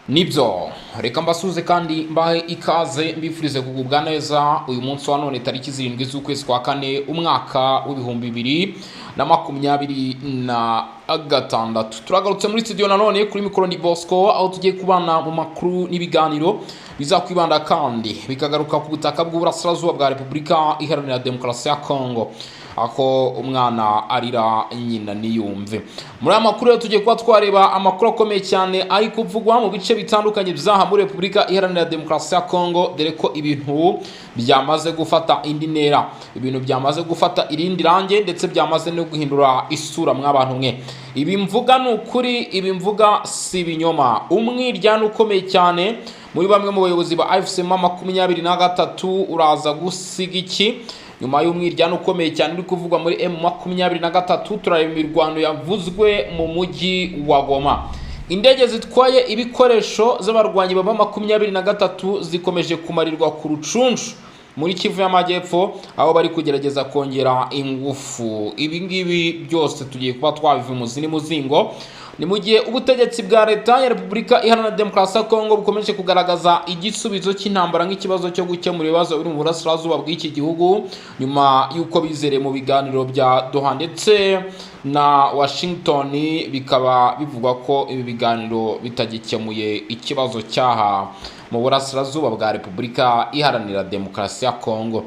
Nibyo, reka mbasuhuze kandi mbahe ikaze, mbifurize kugubwa neza uyu munsi wa none, tariki 7 z'ukwezi kwa kane, umwaka w'2026. Turagarutse muri studio nanone, kuri mikoro ni Bosco, aho tugiye kubana mu makuru n'ibiganiro bizakwibanda kandi bikagaruka ku butaka bw'uburasirazuba bwa Repubulika Iharanira Demokarasi ya Kongo, aho umwana arira nyina niyumve. Muri aya makuru rero tugiye kuba twareba amakuru akomeye cyane ari kuvugwa mu bice bitandukanye byaha muri Repubulika Iharanira Demokarasi ya Kongo, dore ko ibintu byamaze gufata indi ntera, ibintu byamaze gufata irindi range, ndetse byamaze no guhindura isura. Mw'abantu mwe, ibi mvuga ni ukuri, ibi mvuga si ibinyoma. Umwiryane ukomeye cyane muri bamwe mu bayobozi ba AFC M23 uraza gusiga iki? Nyuma y'umwiryane ukomeye cyane uri kuvugwa muri M23, turareba imirwano yavuzwe mu mujyi wa Goma. Indege zitwaye ibikoresho z'abarwanyi ba 23 zikomeje kumarirwa ku Rucunshu muri Kivu y'Amajyepfo, aho bari kugerageza kongera ingufu. Ibi ngibi byose tugiye kuba twabiva umuzi n'umuzingo. Ni mu gihe ubutegetsi bwa Leta ya Repubulika Iharanira Demokarasi ya Kongo bukomeje kugaragaza igisubizo cy'intambara nk'ikibazo cyo gukemura ibibazo biri mu burasirazuba bw'iki gihugu, nyuma y'uko bizereye mu biganiro bya Doha ndetse na Washington, bikaba bivugwa ko ibi biganiro bitagikemuye ikibazo cyaha mu burasirazuba bwa Repubulika Iharanira Demokarasi ya Kongo.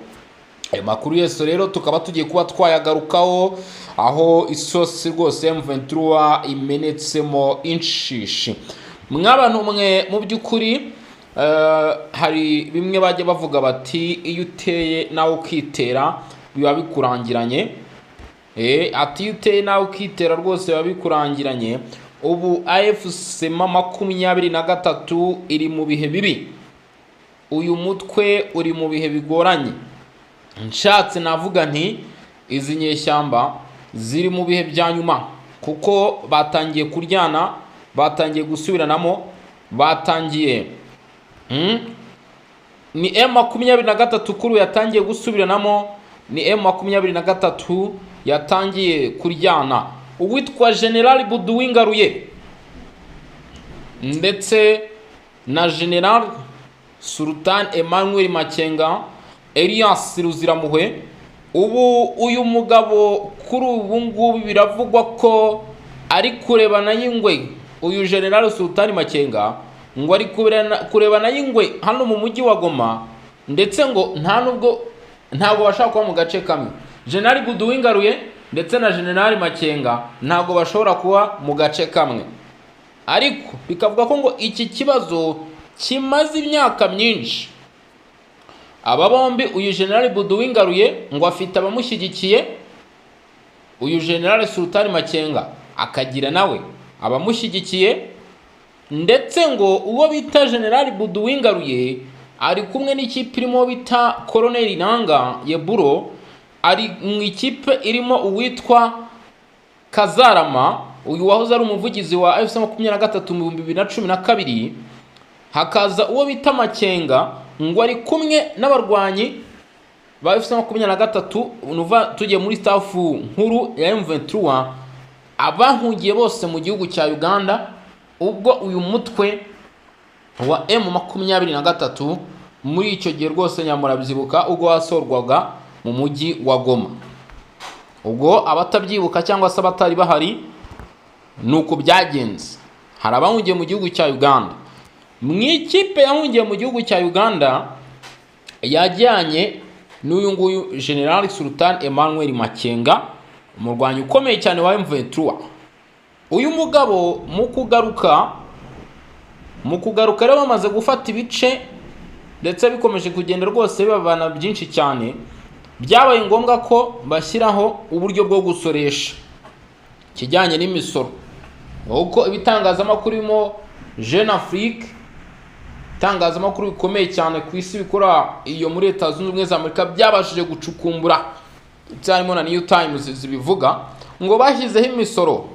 Ayo makuru yose rero tukaba tugiye kuba twayagarukaho, aho isosi rwose M23 imenetsemo inshishi. Mw'abantu mwe, mu by'ukuri hari bimwe bajya bavuga bati: "Iyo uteye nawe ukitera biba bikurangiranye." Ati: "Iyo uteye nawe ukitera rwose biba bikurangiranye." Ubu AFC M23 iri mu bihe bibi, uyu mutwe uri mu bihe bigoranye. Nshatse navuga nti izi nyeshyamba ziri mu bihe bya nyuma, kuko batangiye kuryana, batangiye gusubiranamo, batangiye Ni M23 kuri ubu yatangiye gusubiranamo, ni M23 yatangiye kuryana. Uwitwa General Buduwingaruye ndetse na General Sultan Emmanuel Makenga Elias Ruziramuhwe, ubu uyu mugabo kuri ubu ngubu biravugwa ko ari kurebana y'ingwe. Uyu General Sultan Makenga ngo ari kurebana y'ingwe hano mu mujyi wa Goma, ndetse ngo nta nubwo ntabwo bashobora kuba mu gace kamwe. General Buduwingaruye ndetse na General Makenga ntabwo bashobora kuba mu gace kamwe, ariko bikavuga ko ngo iki kibazo kimaze imyaka myinshi. Aba bombi, uyu General Buduwingaruye ngo afite abamushyigikiye, uyu General Sultan Makenga akagira nawe abamushyigikiye, ndetse ngo uwo bita General Buduwingaruye ari kumwe n'ikipe irimo bita Colonel Nanga Yeburo, ari mu ikipe irimo uwitwa Kazarama, uyu wahoze ari umuvugizi wa AFC 23 mu 2012, hakaza uwo bita Makenga ngo ari kumwe n'abarwanyi ba AFC 23. Nuva tugiye muri staff nkuru ya M23, abahungiye bose mu gihugu cya Uganda ubwo uyu mutwe wa M23 muri icyo gihe rwose nyamurabyibuka ubwo wasorwaga mu mujyi wa Goma. Ubwo abatabyibuka cyangwa se abatari bahari, ni uko byagenze. Hari abahungiye mu gihugu cya Uganda. Mu ikipe yahungiye mu gihugu cya Uganda yajyanye n'uyu nguyu General Sultan Emmanuel Makenga, umurwanyi ukomeye cyane wa M23. Uyu mugabo mu kugaruka rero, bamaze gufata ibice ndetse bikomeje kugenda rwose bibabana byinshi cyane, byabaye ngombwa ko bashyiraho uburyo bwo gusoresha ikijyanye n'imisoro, kuko ibitangazamakuru birimo Jeune Afrique, itangazamakuru bikomeye cyane ku isi bikora iyo muri Leta Zunze Ubumwe za Amerika, byabashije gucukumbura, ndetse harimo na New Times zibivuga ngo bashyizeho imisoro.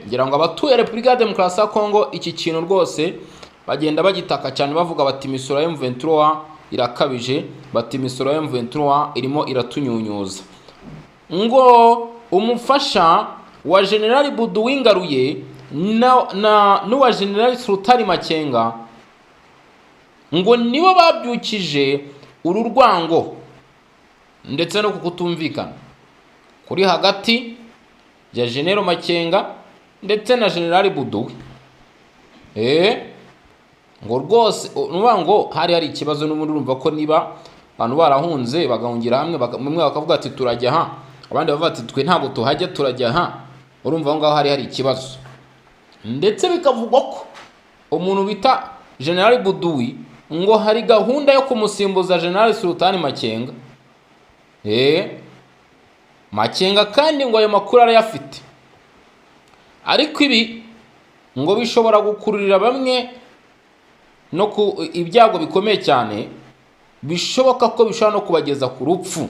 Ngira ngo abatuye Repubulika ya Demokarasi ya Kongo iki kintu rwose bagenda bagitaka cyane, bavuga bati: "Imisoro ya M23 irakabije," bati: "Imisoro ya M23 irimo iratunyunyuza." Ngo umufasha wa General Buduwingaruye n'uwa General Sultani Makenga ngo nibo babyukije uru rwango ndetse no kukutumvikana kuri hagati ya General Makenga ndetse na General Buduwe. Ngo rwose nuvuga ngo hari ikibazo n'ubundi. Urumva ko niba abantu barahunze bagahungira hamwe, bamwe bakavuga ati turajya aha, abandi bavuga ati twe ntabwo tuhajya, turajya aha, urumva aho ngaho hari ikibazo. Ndetse bikavugwa ko umuntu bita General Buduwi ngo hari gahunda yo kumusimbuza General Sultani Makenga. Makenga kandi ngo ayo makuru arayafite, ariko ibi ngo bishobora gukururira bamwe no ku ibyago bikomeye cyane, bishoboka ko bishobora no kubageza ku rupfu.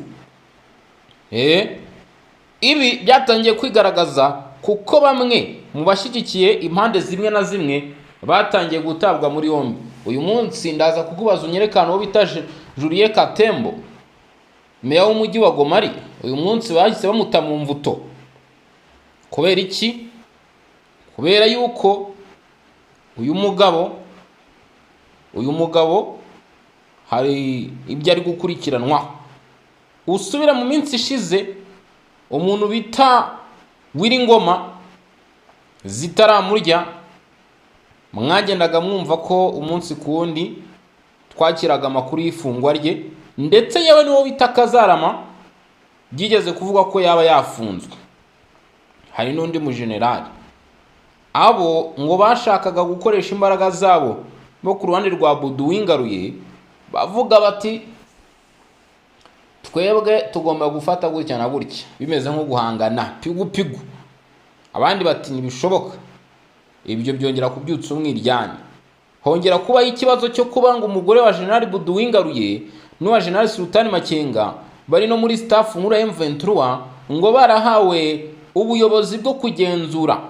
Ibi byatangiye kwigaragaza kuko bamwe mu bashyigikiye impande zimwe na zimwe batangiye gutabwa muri yombi. Uyu munsi ndaza kukubaza unyerekane uwo bita Julien Katembo, meya w'umujyi wa Goma, ari uyu munsi bahise bamuta mu mvuto. Kubera iki? Kubera yuko uyu mugabo hari ibyo ari gukurikiranwaho. Usubira mu minsi ishize, umuntu bita Wiringoma zitaramurya, mwagendaga mwumva ko umunsi ku wundi twakiraga amakuru y'ifungwa rye, ndetse yewe n'uwo bita Kazarama byigeze kuvuga ko yaba yafunzwe. Hari n'undi mujenerali. Abo ngo bashakaga gukoresha imbaraga zabo bo ku ruhande rwa Budu Wingaruye, bavuga bati twebwe tugomba gufata gutya na gutya, bimeze nko guhangana pigu pigu. Abandi bati ntibishoboka. Ibyo byongera kubyutsa umwiryane, hongera kubaho ikibazo cyo kuba ngo umugore wa General Budu Wingaruye n'uwa General Sultani Makenga bari no muri staff nkuru ya M23, ngo barahawe ubuyobozi bwo kugenzura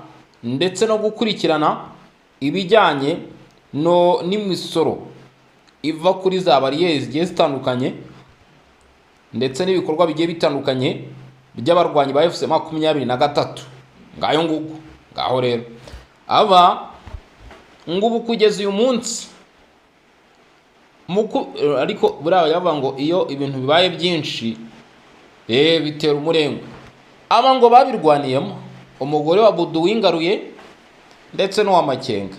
ndetse no gukurikirana ibijyanye no n'imisoro iva kuri za bariyeri zigiye zitandukanye, ndetse n'ibikorwa bigiye bitandukanye by'abarwanyi ba FC 23. Ngayo nguko. Ngaho rero aba ngo ubu kugeza uyu munsi ariko buriya bavuga ngo iyo ibintu bibaye byinshi bitera umurengwe. Aba ngo babirwaniyemo, umugore wa Budu Wingaruye ndetse n'uwa Makenga,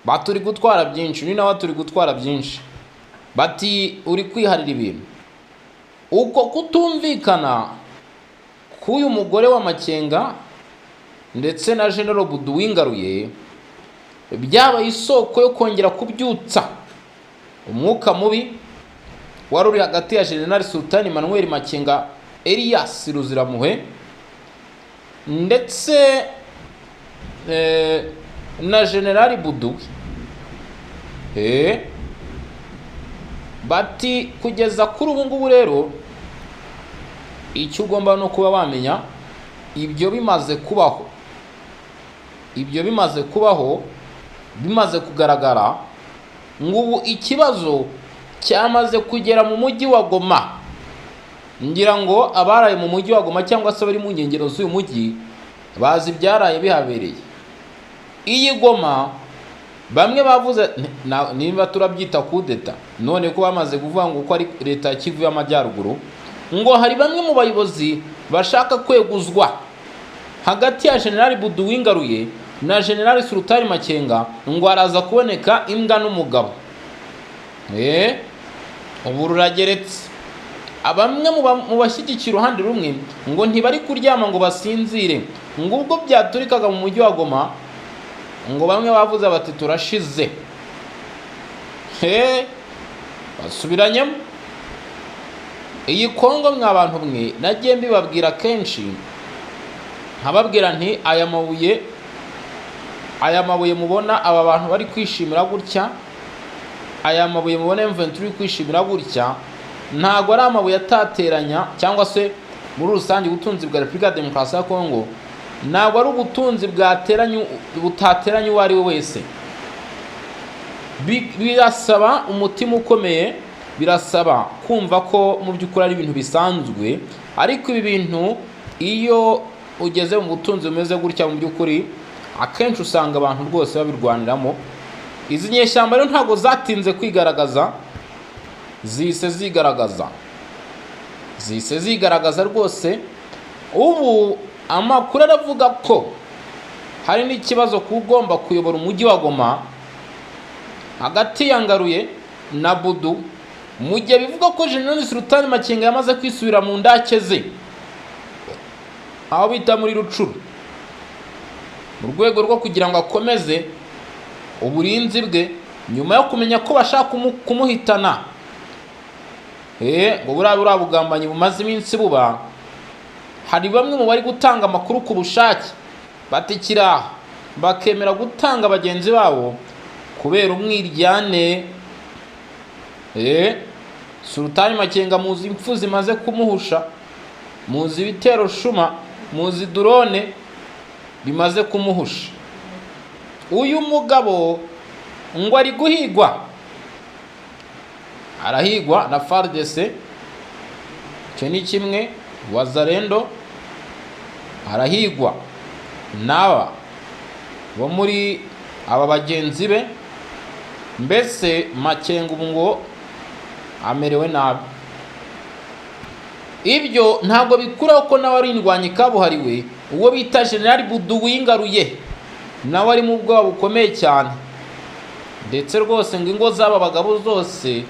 baturi gutwara byinshi, ni nawe turi gutwara byinshi, bati uri kwiharira ibintu. Uko kutumvikana k'uyu mugore wa Makenga ndetse na General Budu Wingaruye byabaye isoko yo kongera kubyutsa umwuka mubi wari uri hagati ya General Sultani Emmanuel Makenga Elias Ruziramuhe ndetse na General Budu. Bati kugeza kuri ubu ngubu rero, icyo ugomba no kuba wamenya, ibyo bimaze kubaho, bimaze kugaragara, ngo ubu ikibazo cyamaze kugera mu mujyi wa Goma. Ngira ngo abaraye mu mujyi wa Goma cyangwa se bari mu nkengero z'uyu mujyi bazi ibyaraye bihabereye. Iyi Goma bamwe bavuze niba turabyita kudeta none, ko bamaze kuvuga ngo ko ari leta ya Kivu y'Amajyaruguru, ngo hari bamwe mu bayobozi bashaka kweguzwa hagati ya General Budu Wingaruye na General Sultani Makenga, ngo araza kuboneka imbwa n'umugabo. Ubu rurageretse. Bamwe mu bashyigikiye uruhande rumwe ngo ntibari kuryama ngo basinzire, ngo ubwo byaturikaga mu mujyi wa Goma, ngo bamwe bavuze bati turashize. He basubiranyemo. Iyi Kongo, mwa bantu mwe, nagiye mbibabwira kenshi, nkababwira nti aya mabuye mubona aba bantu bari kwishimira gutya, aya mabuye mubona M23 iri kwishimira gutya, ntabwo ari amabuye atateranya, cyangwa se muri rusange ubutunzi bwa Repubulika ya Demokarasi ya Kongo ntabwo ari ubutunzi bwateranya, butateranya uwo ari we wese. Birasaba umutima ukomeye, birasaba kumva ko mu by'ukuri ari ibintu bisanzwe. Ariko ibi bintu, iyo ugeze mu butunzi bumeze gutya, mu by'ukuri Akenshi usanga abantu rwose babirwaniramo. Izi nyeshyamba rero ntabwo zatinze kwigaragaza, zihise zigaragaza, zihise zigaragaza rwose. Ubu amakuru aravuga ko hari n'ikibazo ku ugomba kuyobora umujyi wa Goma hagati ya Ngaruye na Budu, mu gihe bivuga ko General Sultani Makenga yamaze kwisubira mu ndake ze aho bita muri Rucuru, mu rwego rwo kugira ngo akomeze uburinzi bwe nyuma yo kumenya ko bashaka kumuhitana. Ngo buriya bugambanyi bumaze iminsi buba, hari bamwe mu bari gutanga amakuru ku bushake batikira bakemera gutanga bagenzi babo kubera umwiryane. Sultani Makenga muzi impfu zimaze kumuhusha, muzi ibitero shuma, muzi drone bimaze kumuhusha. Uyu mugabo ngo ari guhigwa, arahigwa na FARDC, icyo ni kimwe, Wazalendo arahigwa n'aba bo muri aba bagenzi be. Mbese Makenga ubu ngo amerewe nabi. Ibyo ntabwo bikuraho ko nawe ari indwanyi kabuhariwe. Uwo bita General Budu Wingaruye nawe ari mu bwoba bukomeye cyane, ndetse rwose ngo ingo z'aba bagabo zose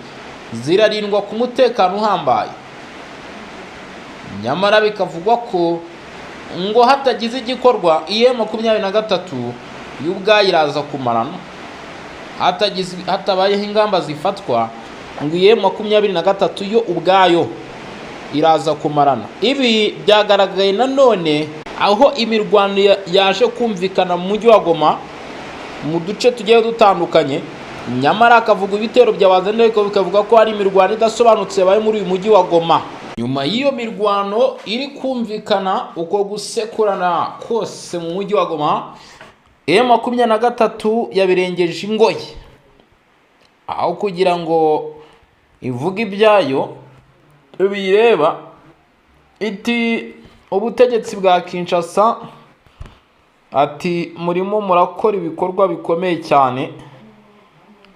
zirarindwa ku mutekano uhambaye. Nyamara bikavugwa ko ngo hatagize igikorwa, iye 23 y'ubwayo iraza kumarana, hatagize hatabayeho ingamba zifatwa, ngo iye 23 yo ubwayo iraza kumarana. Ibi byagaragaye nanone aho imirwano yaje kumvikana mu mujyi wa Goma mu duce tugiye dutandukanye. Nyamara akavuga ibitero bya Wazalendo, ariko bikavuga ko hari imirwano idasobanutse yabaye muri uyu mujyi wa Goma. Nyuma y'iyo mirwano iri kumvikana, uko gusekurana kose mu mujyi wa Goma, M23 yabirengeje ingoyi. Aho kugira ngo ivuge ibyayo biyireba, iti ubutegetsi bwa Kinshasa, ati murimo murakora ibikorwa bikomeye cyane,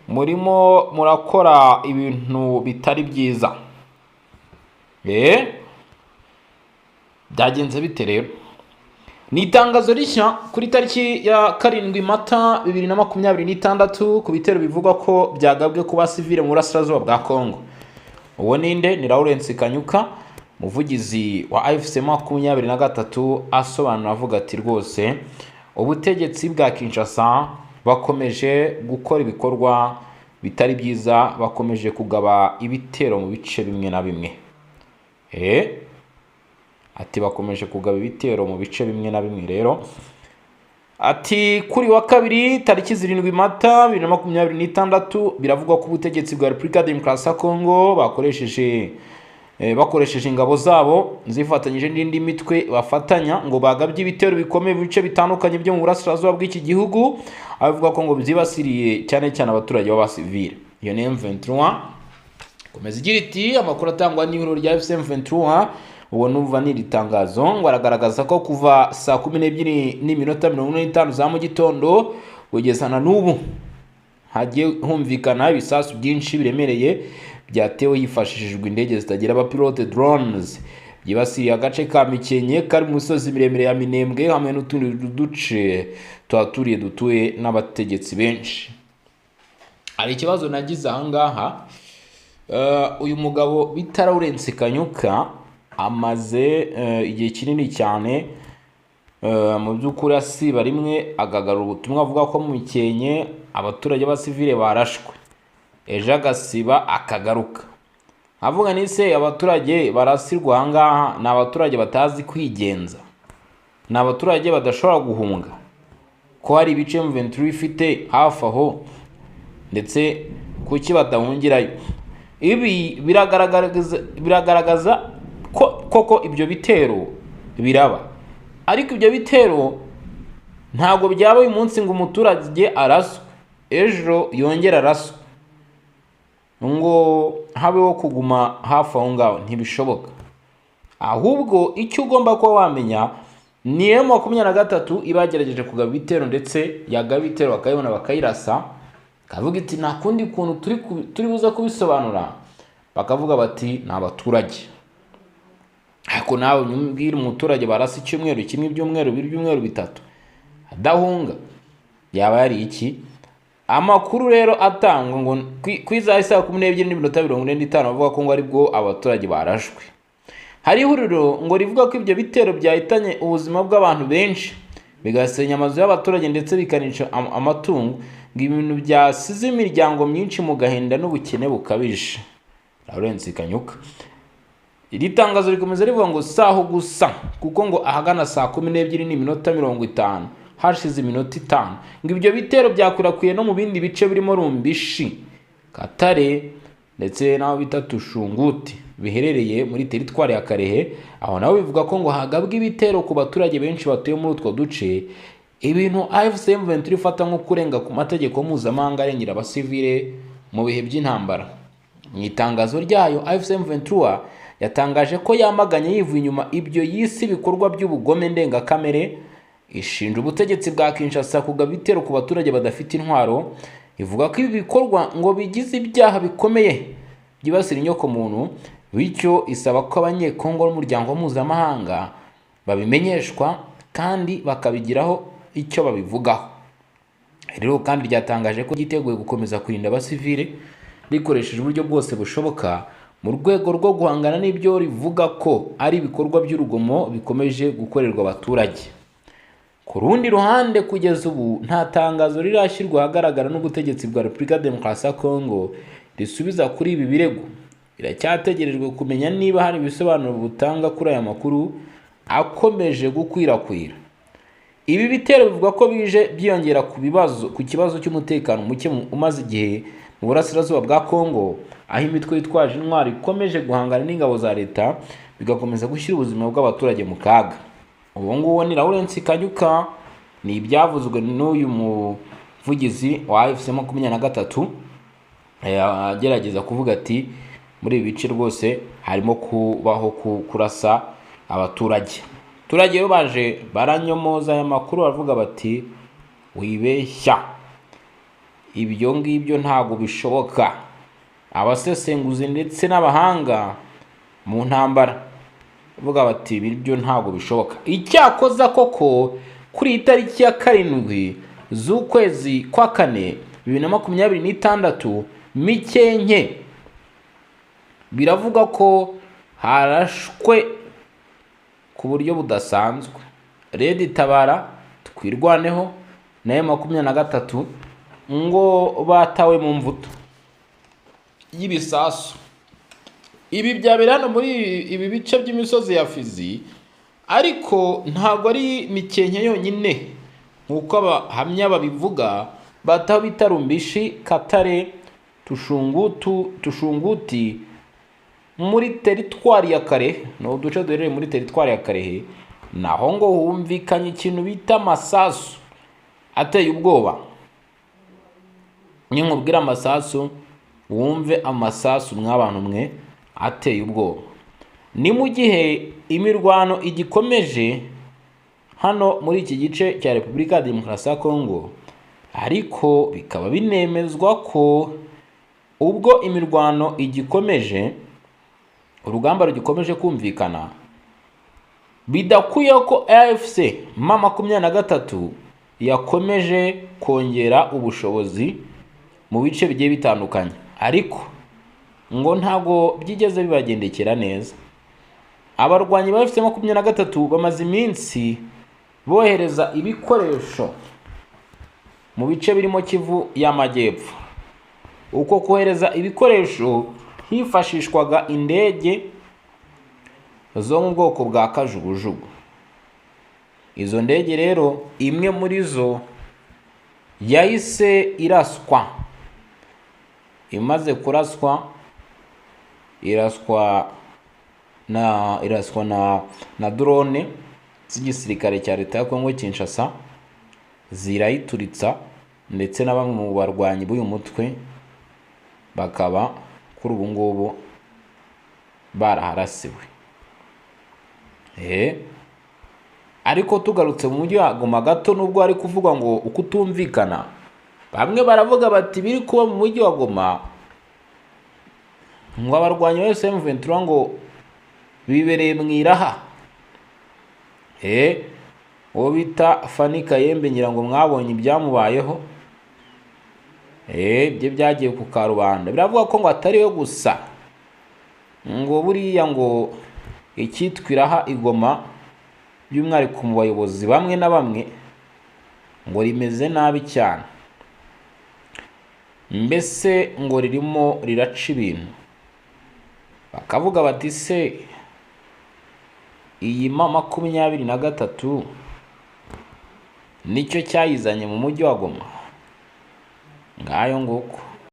murimo murakora ibintu bitari byiza. Byagenze bite rero? Ni itangazo rishya kuri tariki ya 7 Mata 2026 ku bitero bivugwa ko byagabwe ku basivile mu burasirazuba bwa Congo. Uwo ninde? Ni Lawrence Kanyuka, umuvugizi wa AFC 23, asobanura avuga ati rwose ubutegetsi bwa Kinshasa bakomeje gukora ibikorwa bitari byiza, bakomeje kugaba ibitero mu bice bimwe na bimwe. Ati bakomeje kugaba ibitero mu bice bimwe na bimwe. Rero ati kuri wa kabiri tariki 7 Mata 2026, biravugwa ko ubutegetsi bwa Repubulika Demokarasi ya Kongo bakoresheje ingabo zabo zifatanyije n'indi mitwe bafatanya, ngo bagabye ibitero bikomeye mu bice bitandukanye byo mu burasirazuba bw'iki gihugu, avuga ko ngo byibasiriye cyane cyane abaturage b'abasivile. Iyo ni M23. Komeza igira iti amakuru atangwa n'ihuriro rya AFC M23, uwo numva ni iri tangazo, ngo aragaragaza ko kuva saa 12:45 za mu gitondo kugeza na n'ubu hagiye humvikana ibisasu byinshi biremereye byatewe hifashishijwe indege zitagira abapilote, drones, byibasiriye agace ka Mikenke kari mu misozi miremire ya Minembwe hamwe n'utundi duce tuhaturiye dutuwe n'abategetsi benshi. Hari ikibazo nagize ahangaha. Uyu mugabo bita Lawrence Kanyuka amaze igihe kinini cyane mu by'ukuri asiba rimwe akagarura ubutumwa avuga ko mu Mikenke abaturage b'abasivile barashwe, ejo agasiba akagaruka avuga ni se abaturage barasirwa ahangaha ni abaturage batazi kwigenza, ni abaturage badashobora guhunga, ko hari ibice M23 ifite hafi aho, ndetse kuki badahungirayo? Ibi biragaragaza ko koko ibyo bitero biraba, ariko ibyo bitero ntabwo byaba uyu munsi ngo umuturage araswe, ejo yongere araswe, ngo habeho kuguma hafi aho ngaho, ntibishoboka. Ahubwo icyo ugomba kuba wamenya Ni M23 ibagerageje kugaba ibitero, ndetse yagaba ibitero bakayibona bakayirasa, kavuga iti nta kundi kuntu turi buze kubisobanura, bakavuga bati ni abaturage. Ariko nawe nyumbwira umuturage barasa icyumweru kimwe, ibyumweru bibiri, ibyumweru bitatu adahunga, yaba yari iki? Amakuru rero atangwa ngo ku isaha saa 12:45 bavuga ko ngo aribwo abaturage barashwe. Hari ihuriro ngo rivuga ko ibyo bitero byahitanye ubuzima bw'abantu benshi, bigasenya amazu y'abaturage ndetse bikanica amatungo, ngo ibintu byasize imiryango myinshi mu gahinda n'ubukene bukabije. Lawrence Kanyuka. Iri tangazo rikomeza rivuga ngo saho gusa, kuko ngo ahagana saa 12:50 hashize iminota 5 ngo ibyo bitero byakwirakwiye no mu bindi bice birimo Rumbishi, Katare ndetse n'aho bita Tushunguti biherereye muri teritwari ya Karehe. Aho nabo bivuga ko ngo hagabwa ibitero ku baturage benshi batuye muri utwo duce, ibintu AFC M23 ifata nko kurenga ku mategeko mpuzamahanga arengera abasivile mu bihe by'intambara. Mu itangazo ryayo AFC M23 yatangaje ko yamaganye yivuye inyuma ibyo yise ibikorwa by'ubugome ndengakamere, ishinja ubutegetsi bwa Kinshasa kugaba ibitero ku baturage badafite intwaro, ivuga ko ibi bikorwa ngo bigize ibyaha bikomeye byibasira inyokomuntu, bityo isaba ko abanyekongo n'umuryango mpuzamahanga babimenyeshwa kandi bakabigiraho icyo babivugaho. Rero kandi ryatangaje ko ryiteguye gukomeza kurinda abasivile rikoresheje uburyo bwose bushoboka mu rwego rwo guhangana n'ibyo rivuga ko ari ibikorwa by'urugomo bikomeje gukorerwa abaturage. Ku rundi ruhande, kugeza ubu nta tangazo rirashyirwa ahagaragara n'ubutegetsi bwa Repubulika Demokarasi ya Kongo risubiza kuri ibi birego. Biracyategerejwe kumenya niba hari ibisobanuro butanga kuri aya makuru akomeje gukwirakwira. Ibi bitero bivuga ko bije byiyongera ku kibazo cy'umutekano muke umaze igihe mu burasirazuba bwa Kongo, aho imitwe yitwaje intwaro ikomeje guhangana n'ingabo za leta, bigakomeza gushyira ubuzima bw'abaturage mu kaga. Uwo nguwo ni Lawrence Kanyuka, ni ibyavuzwe n'uyu muvugizi wa AFC 23, agerageza kuvuga ati muri ibi bice rwose harimo kubaho kurasa abaturage. Abaturage rero baje baranyomoza aya makuru, baravuga bati wibeshya, ibyo ngibyo ntabwo bishoboka. Abasesenguzi ndetse n'abahanga mu ntambara bavuga bati ibyo ntabwo bishoboka. Icyakoza koko kuri iyi tariki ya 7 z'ukwezi kwa 4 2026 Mikenke biravuga ko harashwe ku buryo budasanzwe. Red Tabara, Twirwaneho na M23 ngo batawe mu mvuto y'ibisasu. Ibi byabera hano muri ibi bice by'imisozi ya Fizi, ariko ntabwo ari Mikenke yonyine nkuko abahamya babivuga, bataho bita Rumbishi, Katare, Tushunguti muri teritwari ya Karehe, ni uduce duherereye muri teritwari ya Karehe, naho ngo humvikanye ikintu bita amasasu ateye ubwoba. Ninkubwira amasasu wumve amasasu mw'abantu mwe ateye ubwoba. Ni mu gihe imirwano igikomeje hano muri iki gice cya Repubulika ya Demokarasi ya Kongo, ariko bikaba binemezwa ko ubwo imirwano igikomeje, urugamba rugikomeje kumvikana, bidakwiye ko AFC M23 yakomeje kongera ubushobozi mu bice bigiye bitandukanye, ariko ngo ntago byigeze bibagendekera neza. Abarwanyi ba AFC 23 bamaze iminsi bohereza ibikoresho mu bice birimo Kivu y'Amajyepfo. Uko kohereza ibikoresho hifashishwaga indege zo mu bwoko bwa kajugujugu. Izo ndege rero imwe muri zo yahise iraswa, imaze kuraswa iraswa na drone z'igisirikare cya leta ya Kongo Kinshasa, zirayituritsa, ndetse na bamwe mu barwanyi b'uyu mutwe bakaba kuri ubu ngubu baraharasiwe. Ariko tugarutse mu mujyi wa Goma gato, nubwo hari kuvugwa ngo ukutumvikana, bamwe baravuga bati biri kuba mu mujyi wa Goma, ngo abarwanyi ba M23 ngo bibereye mu iraha. Uwo bita Fani Kayembe, ngira ngo mwabonye ibyamubayeho, bye byagiye ku karubanda. Biravuga ko ngo atari we gusa, ngo buriya ngo icyitwa iraha i Goma, by'umwihariko mu bayobozi bamwe na bamwe, ngo rimeze nabi cyane, mbese ngo ririmo riraca ibintu. Bakavuga bati se iyi M23 nicyo cyayizanye mu mujyi wa Goma? Ngayo nguko.